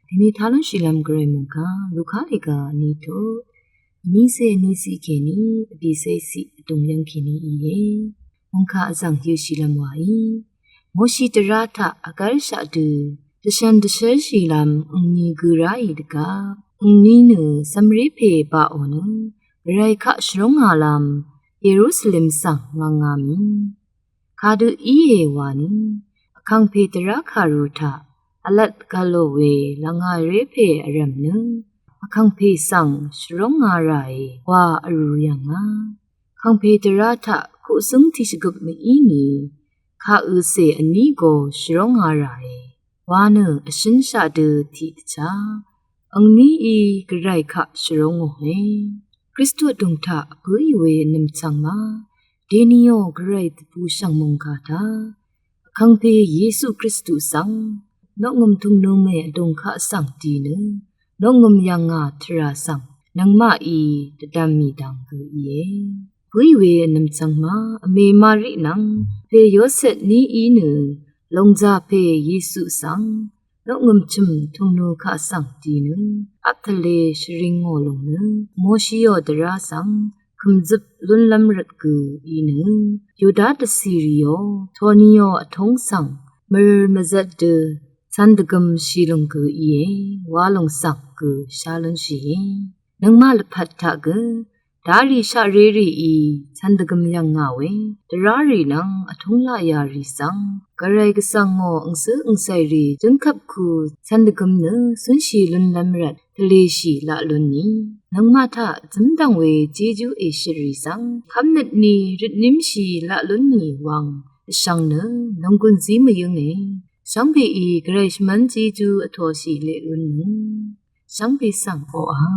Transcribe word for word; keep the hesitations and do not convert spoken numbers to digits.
Dini talun shilam gvray mungka, Luka lega ni to, ni se ni si keni, abi se si dung yang keni iye. Mungka azang yu shilam wa i. Moshi tera ta agar sha du, deshan deshan shilam, ungni gura i dega, ungni nu samri pe ba onu, gvray ka shrong alam, Yerusalem sang ngangami. Kadø íe wani, vkàngpè dvrá kàru taq, vlat gvlo we lvngà ré pè vrv̀m nø, vkàngpè svng shvróng ngà ràe wa vrū yv̀ngà. Vkàngpè dvrá taq kuqsǿng tiqshvgøp mvíni, kaq øcè vní go shvróng ngà ràe wa nø vshǿnshaq dø tiqdvchá, angníí gvray kaq shvróng ngòe. Kristu vdùng taq bǿì we vnvm chvng ma, dènìò gvray dvbù shv̀ng mòngkà taq, vkàngpè Yesu Kristu svng, noqngø̀m tùngnø mè vdùng kaq svng dì nø, noqngø̀m yv̀ngà tvrà svng, nøngmaqí dvdvm mì dv̀ng gø íe. Bǿì we vnvm chvng ma, vmè Mari nvng, pè Yosep níí nø, lòngzà pè Yesu svng, noqngø̀m chø̀m tùngnø kaq svng dì nø, vp tvlē shvring ngò lùng nø, Moshiò dvrá svng, kø̀mzøp lúnlv́m rvt gø í nø, Yuda dvcìrìò, toniò vtúng svng, mvrø̀r mvzvt dø, cv̄n dvgøm shìlùng gø íe, wa lùng svng gø shá lúnshìe. Nøngmaq lvpat taq gø, darì shaqré rìí, cv̄n dvgøm yv̀ngà we, dvrá rì nvng vtúng laqyà rì svng, gvray gvsvng ngò angsǿ angsàì rì, jǿngkvp ku, cv̄n dvgøm nø, cúnshì lúnlv́m rvt, tvlēshì laq lúnni. Nøngmaq taq, zǿmdv̀ng we, jejú èshøt rì svng, kv́mnøt ni, røtnímshì laq lúnni wvng, vshvng nø, nònggùn zí mvyǿnge. Shvngbeí, gvray shvmv́n jejú vtōshì leq lúnnø. Shvngbe svng oqà.